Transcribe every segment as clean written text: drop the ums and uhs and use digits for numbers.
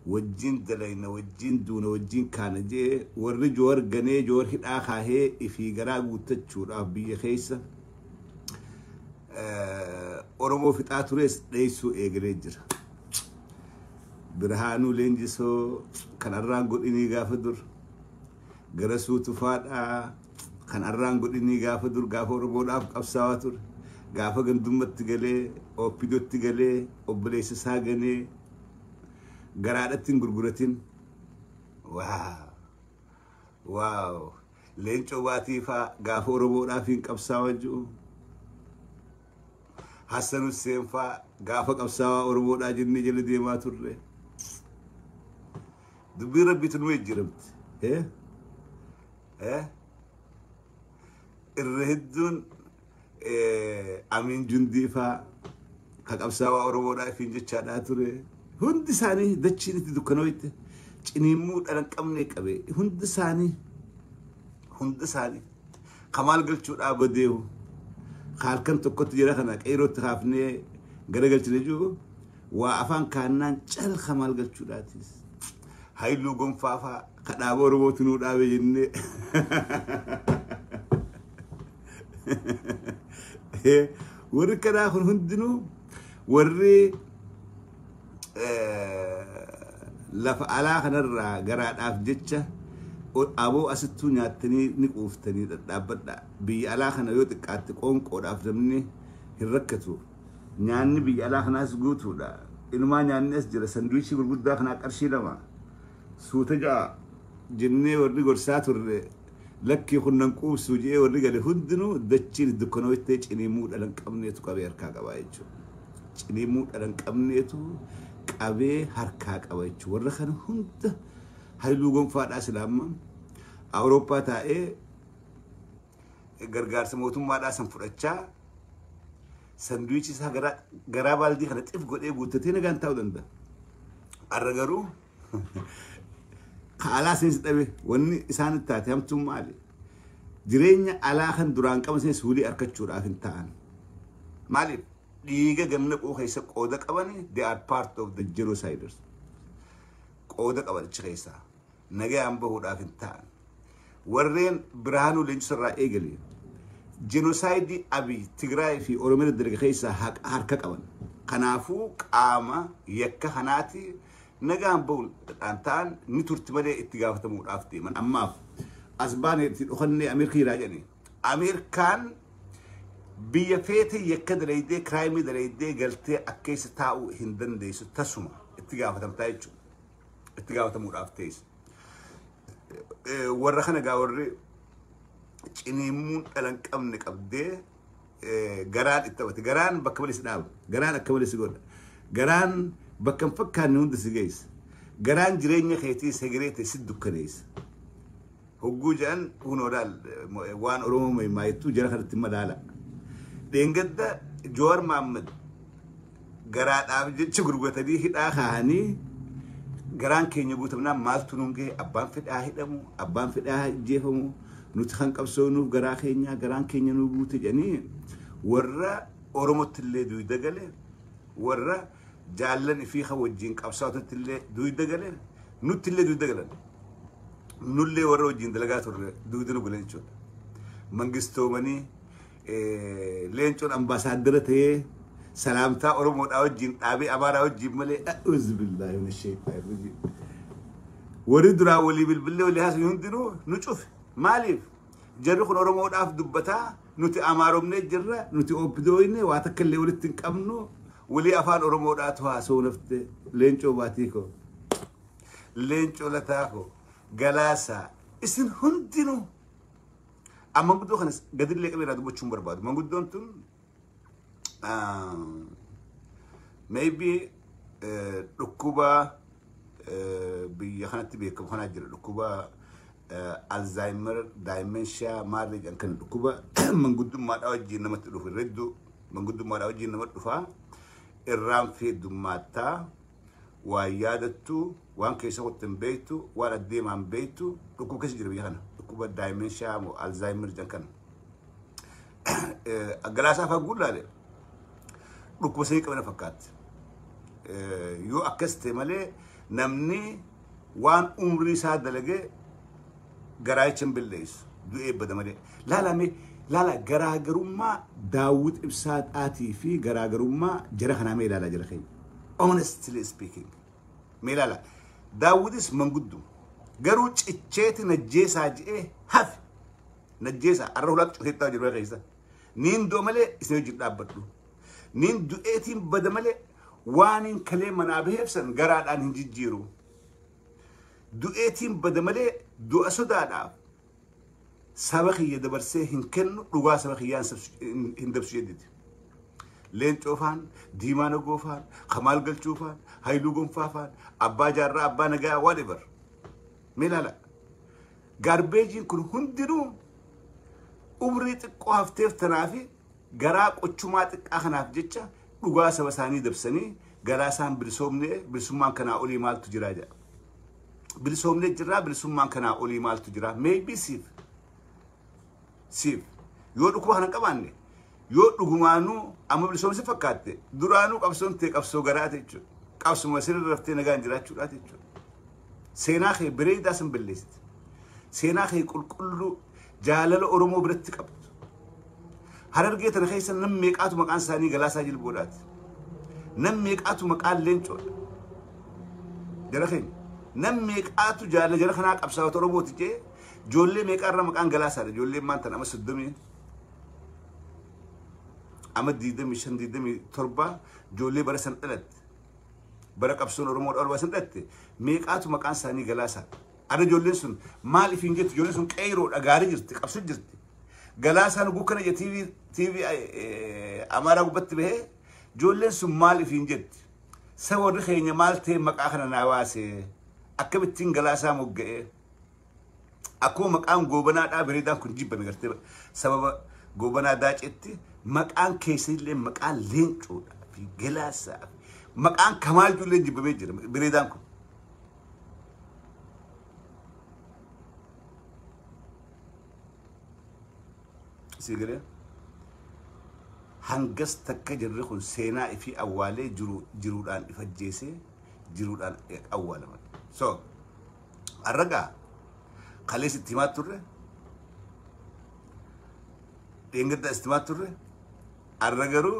Wajjin dalayna, wajjin duuna, wajjin kaana jee warri Joowar ganee Joowar hidhaa kaahee ifii garaa guuttachuudhaaf biyya keessa Oromoo fixaa tures dheessuu eegalee jira. Birhaanuu Leenjisoo kan arraan godhinii gaafa dur, Garasuu Tufaadhaa kan arraan godhinii gaafa dur, gaafa Oromoodhaaf qabsaawaa ture, gaafa gandummatti galee Ooppidotti galee obboleessa isaa ganee garaadhatti hin gurguratin. Waaw! Waaw! Leencoo Baatii faa gaafa Oromoodhaaf hin qabsaawaa jiru. Hassan Hussein faa gaafa qabsaawaa Oromoodhaa jennee jala deemaa turre. Dubbiin Rabbiitu nu jijjiiramte. Irra hedduun Amiin Jundii faa ka qabsaawaa Oromoodhaa ifiin jechaadhaa ture. Hundi isaanii dachiin itti dukkanooyte, ciniimmuu dhala hin qabne qabe. Hundi isaanii kamaal galchuudhaa badeehu halkan tokkotti jira kana qeerootti kaafnee gara galchine jiru waa afaan kaannaan cal kamaal galchuudhaatis. Haayiluu Gonfaa faa ka dhaaba Oromootu nuu dhaabe jennee. Warri kanaa kun hundinuu warri lafa alaa kanarraa garaadhaaf jecha aboo asittuu nyaattanii ni quuftanii dhadhaabbadha. Biyya alaa kana yoo xiqqaatte qoonqoodhaaf namni hin rakkatu. Nyaanni biyya alaa kanaas guutuudha. Inumaa nyaanni as jira, sandwichii gurguddaa kanaa qarshii 2. Suuta ja'a jennee warri gorsaa turre, lakkii kunnan quubsuu jedhee warri gale hundinuu dachiin dukkanoottee ciniimuu dhala hin qabneetu qabee harkaa qabaa jechuudha. Ciniimuu dhala hin qabneetu qabee harkaa qaba jechuudha. Warra kana hunda Haayiluu Gonfaadhaa silaamma Awurooppaa taa'ee gargaarsa mootummaadhaa san fudhachaa sandwichii isaa garaa baaldii kana xif godhee guuttatee nagaan taa'uu danda'a. Har'a garuu ka alaa seensi dhabe, wanni isaan taate hamtuun maali? Jireenya alaa kan duraan qaban seensi hulii argachuudhaaf hin ta'an. Maaliif? Dhiiga gannaquu keessa qooda qabani, they are part of the genociders. Qooda qaban achi keessaa. Nagaan bahuudhaaf hin ta'an. Warreen Birhaanuu Leenjisoo irraa eegale genocide Abiy Tigraay fi Oromiyaa dalga keessaa harka qaban. Kanaafuu qaama yakka kanaati, nagaan bahuudhaan ta'an ni turti malee itti gaafatamuudhaaf deeman. Ammaaf as baanee itti dhokannee Ameerikaa jiraa jedhani. Ameerikaan biyya feete yakka dalaydee, crime dalaydee galtee akka keessa taa'uu hin dandeessu, tasuma itti gaafatamtaa jechuudha. Itti gaafatamuudhaaf teessa. Warra kana gaa warri ciniimmuun dhala hin qabne qabdee garaan itti taphate. Garaan bakka malee si dhaaba. Garaan akka malee si godha. Garaan bakka hin fakkaanne hunda si geessa. Garaan jireenya keetii segeree ta'e si dukkaneessa. Hogguu jedhan kunoo laal, waan Oromoo maayittuu jara kanatti madaala. Dheengadda Joowar Mahammad garaadhaaf jecha gurguratanii hidhaa kaahanii, garaan keenya guutamnaan maaltu nuun gahe, abbaan fedhaa hidhamu, abbaan fedhaa ajjeefamu, nuti kan qabsoonuuf garaa keenya, garaan keenya nuu guute jedhanii warra Oromootti illee duyda gale, warra jaallan fi kan wajjin qabsaa'otti illee duyda gale, nutti illee duyda galan. Nullee warra wajjin dalagaa turre duyda nu galan jechuudha. Mangistoomanii leencoon ambaasaaddara ta'ee salaamtaa Oromoodhaa wajjin dhaabee Amaaraa wajjin malee, a'uuzu billaahi mina sheexaani rajiim. Warri duraa walii bilbillee walii haasa'u hundinuu nu cufe. Maaliif? Jarri kun Oromoodhaaf dubbataa, nuti Amaaromnee jirra, nuti Oopidooyne waa takka illee walitti hin qabnu, walii afaan Oromoodhaatu haasa'u nafte. Leencoo Baatii koo. Leencoo Lataa koo. Galaasaa. Isin hundinuu. Amma manguddoo kanas gadillee qabee irraa dubbachuu hin barbaadu. Manguddoon tun maybe dhukkuba biyya kanatti beekamu kanaa jira, dhukkuba Alzheimer, dementia maarree jedhan kan dhukkuba manguddummaadhaa wajjin namatti dhufu, hedduu manguddummaadhaa wajjin namatti dhufaa, irraan feeddummaattaa, waan yaadattu, waan keessa kottu hin beektu, waan addeemaa hin beektu. Dhukkuba keessa jira biyya kana, dhukkuba dementia moo Alzheimer jedhan kana. Galaasaa fa'aa guullaale dhukkuba sanii qabana fakkaatti. Yoo akkas ta'e malee Namni waan umrii isaa dalagee garaacha hin balleessu du'ee bada malee. Laala mee laala garaagarummaa Daawwit Ibsaa Xaatii fi garaagarummaa jara kanaa mee ilaalaa jara keenya. Honestly speaking. Mee ilaala. Daawwitis manguddoo garuu cicheeti najjeesaa je'ee hafe. Najjeesaa arra hulaa cuteettaa jiru keessa. Niin du'a malee isin wajjin dhaabbadhu. Niin du'eetiin bada malee waan hin kalee manaa baheef san garaadhaan hin jijjiiru. Du'eetiin bada malee du'a sodaadhaaf saba kiyya dabarsee hin kennu dhugaa saba kiyyaan hin dabsu jedhiti. Leencoo faan, Diimaa Nagoo faan, Kamaal Galchuu faan, Haayiluu Gonfaa faan, Abbaa Jaarraa, Abbaa Nagaa, whatever. Mee ilaala. Gaarbeejiin kun hundinuu umrii xiqqoo hafteef tanaa fi garaa qochumaa xiqqaa kanaaf jecha dhugaa saba isaanii dabsanii garaa isaan bilisoomnee bilisummaan kanaa olii maaltu jiraa jedha. Bilisoomnee jirraa bilisummaan kanaa olii maaltu jiraa? Maybe siif. Siif. Yoo dhukkuba kana qabaanne yoo dhugumaanuu amma bilisoomsi fakkaatte duraanuu qabsoon ta'e qabsoo garaate jechuudha. Qabsuma sirri raftee nagaan jiraachuudhaati jechuudha. Seenaa kee bareedaa san balleessite. Seenaa kee qulqulluu jaalala Oromoo biratti qabdu. Harargee tana keessa nam meeqaatu maqaan isaanii Galaasaa Jilboodhaati. Nam meeqaatu maqaan Leencoodha. Jara keenya. Nam meeqaatu jaalala jara kanaa qabsaa'ota Oromooti jee ijoollee meeqaarra maqaan Galaasaadha. Ijoolleen maan tana ama 30 ama 25 27 ijoollee bara san dhalatte. Bara qabsoon Oromoo dhaluu san dhalatte meeqaatu maqaan isaanii Galaasaadha. Arra ijoolleen sun maal ifiin jettu ijoolleen sun qeeroodha gaarii jirti qabsu jirti. Galaasaan gukkana je TV Amaaraa gubbatti bahee ijoolleen sun maal ifiin jetti. Saba warri keenya maal ta'e maqaa kana naa baase akkamittiin Galaasaa mogga'ee akkuma maqaan goobanaadhaa bareedaan kun jibbame gartee sababa goobanaa daacetti maqaan keessallee maqaan Leencoodhaa fi Galaasaa fi maqaan Kamaal ijoolleen jibbamee jira bareedaan kun. Si galee hangas takka jirri kun seenaa ifii awwaalee jiruudhaan ifajjeesee jiruudhaan awwaalaman. So arragaa kalees itti himaa turre dheengadda itti himaa turre arra garuu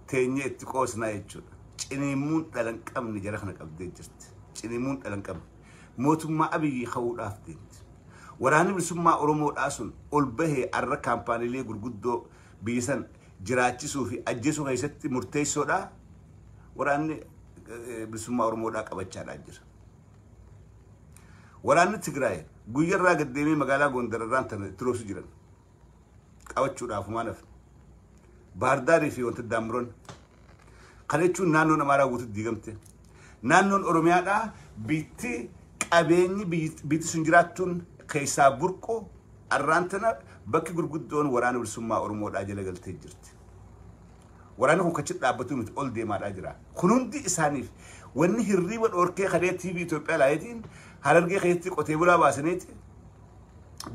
teenyee itti qoosnaa jechuudha. Ciniimuun dhala hin qabne jara kana qabdee jirti. Ciniimuun dhala hin qabne mootummaa Abiyyi ka'uudhaaf deemti. Waraanni bilisummaa Oromoodhaa sun ol bahee arra kaampaaniilee gurguddoo biyya san jiraachisuu fi ajjeesuu keessatti murteessoodha. Waraanni bilisummaa Oromoodhaa qabachaadhaa jira. Waraanni Tigraay guyyarraa gad deemee magaalaa Gondar irraan tana itti roobsu jiran qabachuudhaaf humaan hafe. Baardaarii fi wanta daammuroon. Kana jechuun naannoon Amaaraa guutuutti diigamte. Naannoon Oromiyaadhaa biitti qabeenyi biitti sun jiraattuun keessaa burqu arraan tana bakki gurguddoon waraana bilisummaa Oromoodhaa jala galtee jirti. Waraanni kun kachi dhaabbatu miti ol deemaadhaa jira. Kun hundi isaaniif wanni hirriiba dhoorkee kalee TV Itoophiyaa laayetiin Harargee keessatti qotee bulaa baasaniiti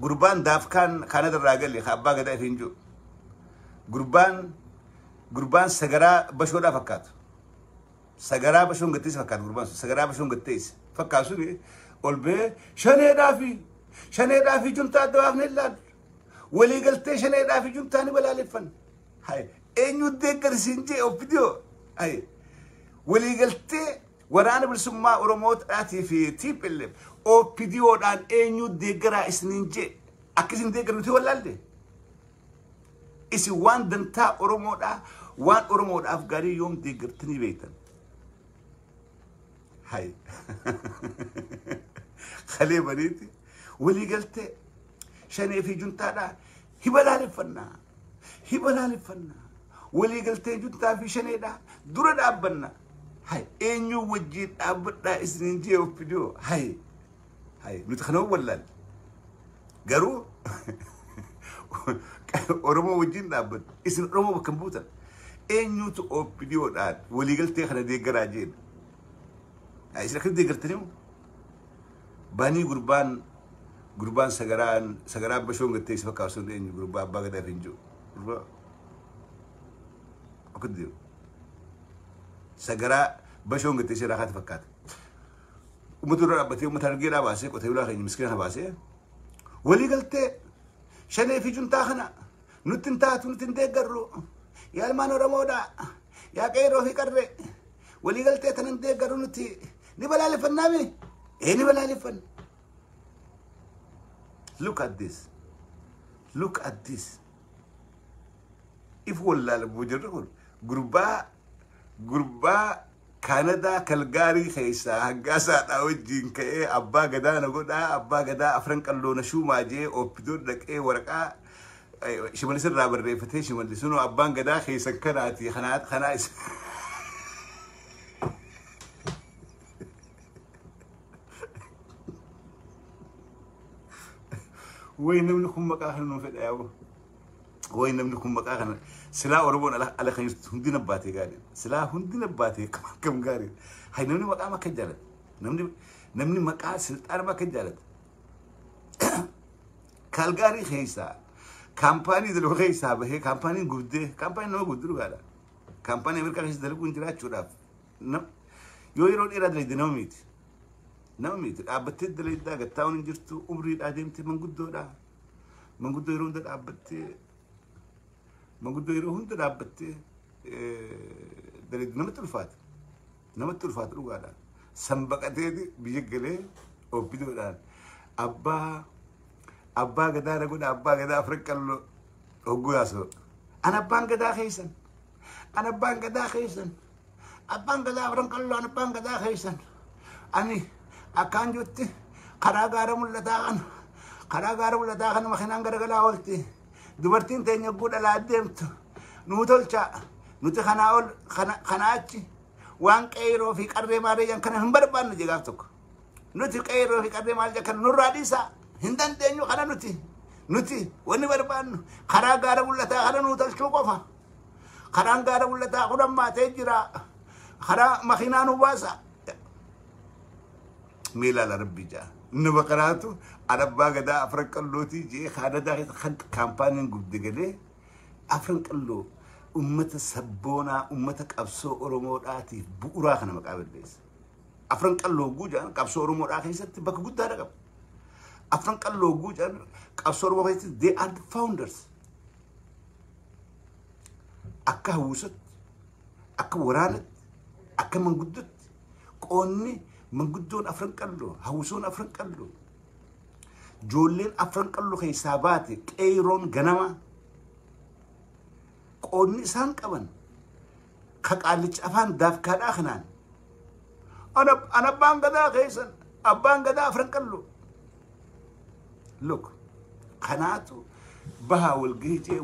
gurbaan daafkaan Kaanadarraa gale ka abbaa gadaa ifiin jiru. Gurbaan sagaraa bashoodhaa fakkaatu. Sagaraa bashoon gatteessa fakkaatu gurbaan sun sagaraa bashoon gatteessa fakkaatu suni ol bahee shaneedhaa fi juntaa adda baafnee ilaallu. Walii galtee shaneedhaa fi juntaa ni balaaleffanna. Hai eenyu deeggarsiin jee obbidiyoo. Hai walii galtee waraana bilisummaa Oromoodhaatii fi TPLF OPDOdhaan eenyu deeggaraa isiniin jee akka isin deeggaru nuti wallaalle. Isin waan dantaa Oromoodhaa waan Oromoodhaaf gaarii yoom deeggartanii beektan. Hai kalee baniiti walii galtee shanee fi juntaadhaa hibalaaleffannaa hibalaaleffannaa walii galtee juntaa fi shaneedhaa dura dhaabbanna. Hai eenyu wajjin dhaabbadhaa isiniin jee OPDO. Hai hai nuti kana wallaalle garuu Oromoo wajjin dhaabbadhu isin Oromoo bakka hin buutan eenyutu OPDOdhaan waliigaltee kana deeggaraa jeen. Isin akkamitti deeggartanii moo? Banii gurbaan sagaraan bashoon gattee isa fakkaatu sun eenyu gurbaa abbaa gadaaf hin jiru. Gurbaa akkatti jiru. Sagaraa bashoon gattee isa raakaati fakkaata. Uummata dura dhaabbatee uummata argeedhaa baasee qotee bulaa keenya miskiina baasee walii galtee shanee fi juntaa kana nutti hin taatu nutti hin deeggarru yaa ilmaan Oromoodha yaa qeerroo fi qarree walii galtee tan hin deeggarru nuti ni balaaleffannaami ee ni balaaleffanna. Look at this. Look at this. If wallaalamuu jirru kun gurbaa Kaanadaa Kalgaarii keessaa hangaasaadhaa wajjin ka'ee abbaa gadaa na godhaa abbaa gadaa afran qalloo na shuumaa jee ooppidoon dhaqee waraqaa shimallis irraa barreeffatee shimallis sunoo abbaan gadaa keessan kanaati kanaa isa. Way namni kun maqaa kana nuu fedha yaa'u. Way namni kun maqaa kana silaa Oromoon ala kan jirtu hundi na baatee gaarii. Silaa hundi na baatee kam gaarii. Hay namni maqaa makka jaalata. Namni maqaa silxaana makka jaalata. Kaalgaarii keessaa kaampaanii dalagu keessaa bahee kaampaaniin gubdee kaampaaniin nama gubduu dhugaadha. Kaampaanii Ameerikaa keessa dalaguun jiraachuudhaaf yoo yeroo dheeraa dalagde nama miti. Nama miti dhaabbattee dalagdaa gattaa'uun hin jirtu umriidhaa deemtee manguddoodha. Manguddoo yeroo hunda dhaabbattee manguddoo yeroo hunda dhaabbattee dalagde namatti ulfaata. Namatti ulfaata dhugaadha. Sanbaqateeti biyya galee oobbidoodhaan abbaa gadaa na godha abbaa gadaa afran qalloo hogguu yaasoo. An abbaan gadaa keessan. An abbaan gadaa keessan. Abbaan gadaa afran qalloo an abbaan gadaa keessan. Ani akkaan jirutti karaa gaara mul'ataa kana karaa gaara mul'ataa kana makiinaan garagalaa oolti. Dubartiin teenya guudha deemtu nuu tolcha nuti kanaa ol kanaa achi waan qeeroo fi qarree maarreeyyan kana hin barbaannu jegaaf tokko. Nuti qeeroo fi qarree maal kana nurraa dhiisaa hin dandeenyu kana nuti wanni barbaannu karaa gaara mul'ataa kana nuu tolchuu qofa. Karaan gaara mul'ataa kun hammaatee jira. Karaa makiinaa nu baasa. Miilaala rabbi jaa. Nama kanaatu abbaa gadaa afran qallootii jee kaanadaa kaampaaniin gubde galee afran qalloo ummata sabboonaa ummata qabsoo Oromoodhaatiif bu'uuraa kana maqaa balleessa. Afran qalloo guujaan qabsoo Oromoodhaa keessatti bakka guddaadha qaba. Afran qalloo guujaan qabsoo Oromoo keessatti they are the founders. Akka hawwisatti, akka waraanatti, akka manguddotti qoonni manguddoon afran qalloo, hawwisoon afran qalloo, ijoolleen afran qalloo keessaa baate qeeroon ganama qoonni isaan qaban ka qaallicha afaan daafkaadhaa kanaan an abbaan gadaa keessan abbaan gadaa afran qalloo. Look kanaatu bahaa walgahii jee.